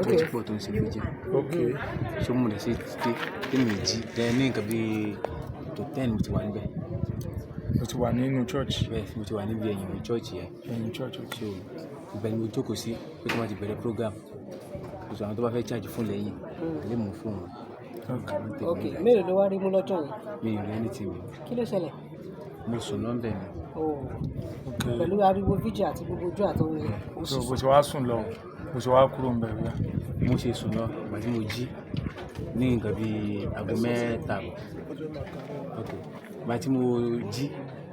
Tó ti pọ̀ tó ń ṣe vigil. So mo dẹ̀ ṣe dé tí mi jí then ní nǹkan bí tó 10 mo ti wà níbẹ̀. O ti wà nínú church? Bẹ́ẹ̀, mo ti wà níbi ẹ̀yìn church yẹn. Ẹ̀yìn church, ok. So ibẹ̀ ni mo jókòó sí pé tí wọ́n ti bẹ̀rẹ̀ program. So àwọn tó bá fẹ́ charge fún lẹ́yìn, lè mú fún wọn. Ok, mélòó ló wá rí mú lọ́jọ́ yẹn? Mi ò rí anything mi. Kí ló ṣẹlẹ̀? Mo sùn lọ́nbẹ̀ ni. Oh. Pẹ̀lú ariwo vigil àti gbogbo ojú àtọ̀run yẹn, ó So sì bó ṣe wá sùn lọ, bó ṣe wá kúrò ń bẹ̀ bẹ́ẹ̀? Mo ṣe sùn lọ, ìgbà tí mo jí ní nǹkan bí aago 3 àbọ̀. Ok. Ìgbà tí mo jí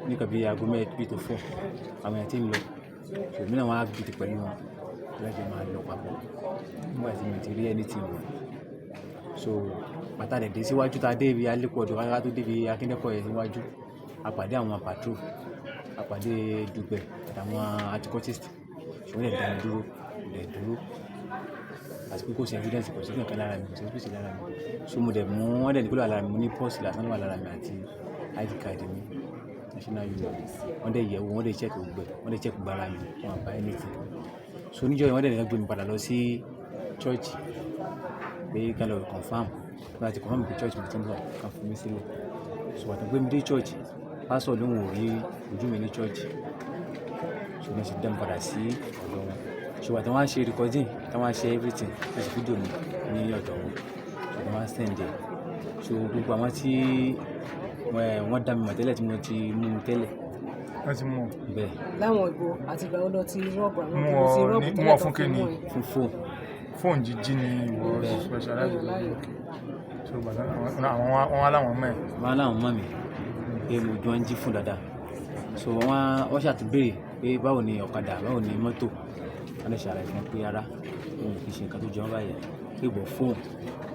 ní nǹkan bí aago mẹ́ta bí tó 4, àwọn èèyàn tí ń lọ. So èmi náà wá dìde pẹ̀lú wọn láti máa lọ papọ̀. Nígbà tí mi ò tí rí anything mọ́. So bàtà dẹ̀ dé síwájú tá a dé ibi Alẹ́kọ̀ọ́ ká tó dé ibi Akíndẹ́kọ̀ yẹn síwájú. A pàdé àwọn patrol, a pàdé Dùgbẹ̀ àtàwọn anti-cultist. So wọ́n dẹ̀ dá mi dúró, mo dẹ̀ dúró. Àti pé kò sí evidence, kò sí nǹkan lára mi, kò sí evidence lára mi. So mo dẹ̀ mú, wọ́n dẹ̀ ní kó ló wà lára mi, mo ní purse lásán ló wà lára mi àti ID card mi, national union. Wọ́n dẹ̀ yẹ̀ wò, wọ́n dẹ̀ check gbogbo ẹ̀, wọ́n dẹ̀ check gbogbo ara mi, wọ́n ò bá anything. So níjọ́ yẹn wọ́n dẹ̀ ní kí wọ́n gbé mi padà lọ sí church pé kí n lọ confirm. Bí wọ́n ti confirm pé church mo ti ń bọ̀, kí wọ́n fi mí sílẹ̀. So ìgbà tí wọ́n gbé mi dé church, pastor lóhùn ò rí ojú mi ní church. So bí wọ́n ṣe dá mi padà sí ọ̀dọ̀ wọn. So ìgbà tí wọ́n wá ṣe recording, tí wọ́n wá ṣe everything, wọ́n ṣe fídíò mi ní ọ̀dọ̀ wọn. So wọ́n wá send ẹ̀. So gbogbo àwọn tí wọ́n dá mi mọ̀ tẹ́lẹ̀ tí mo ti mú mi tẹ́lẹ̀. Wọ́n ti mú ọ? Bẹ́ẹ̀. Láwọn ìbò àti ìgbà wo lọ ti rob àwọn Mú tó ọ ti rob ní mú tẹ́lẹ̀ ọ tó fún fi kíni? mú ẹ? Fún fóònù. Fóònù jíjí ni ìwọ Bẹ́ẹ̀. specialize lórí? Láyò. Ok. So gbàtà àwọn wọ́n wá láwọn mọ̀ ẹ́. Wọ́n láwọn mọ̀ mí pé mo jọ ń jí fún dáadáa. So wọ́n ṣàtúnbéèrè pé báwo ni ọ̀kadà, báwo ni mọ́tò. Wọ́n lè ṣàlàyé fún wọn pé rárá, òun kì í ṣe nǹkan tó jọ wọ́n báyẹn. Pé ìbọn fóònù,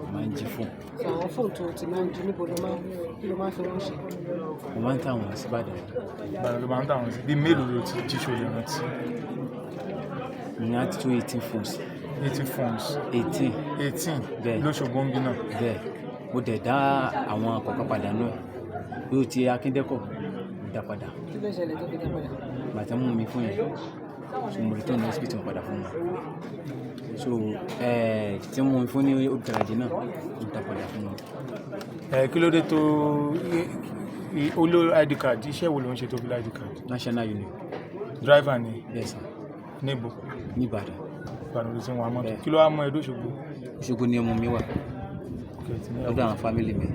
mo máa ń jí fóònù. So àwọn fóònù tó ti máa ń jí, níbo ló máa ń, kí ló máa ń fi wọ́n ṣe? Mo máa ń tà wọ́n sí Ìbàdàn. Ìbàdàn ló máa ń tà wọ́n sí. Bí mélòó ló ti jí, ṣo lè rántí? Mo ní àti tó 18 phones. 80 phones? 18. 18? Bẹ́ẹ̀. Lóṣogbo ń bí náà? Bẹ́ẹ̀. Mo dẹ̀ dá àwọn kọ̀ọ̀kan padà náà. Bí ó ti Akíndẹ́kọ̀, mo dá padà. Kí ló ṣẹlẹ̀ tó fi dá padà? Ìgbà tí wọ́n mú mi fún yẹn, so mo return hospital padà fún wọn. So tí wọ́n mú mi fún ní Old Garage náà, mo dá padà fún wọn. Ẹ kí ló dé tó ó ló ID card? Iṣẹ́ wo ló ń ṣe tó fi lọ ID card? National Union. Driver ni? Bẹ́ẹ̀ sir. Níbo? Ní Ìbàdàn. Ìbàdàn ló ti ń wa mọ́tò? Bẹ́ẹ̀. Kí ló wá mú ẹ dóṣogbo? Òṣogbo ni ọmọ mi wà. Ok, ti ní Lọ́dọ̀ àwọn family mi.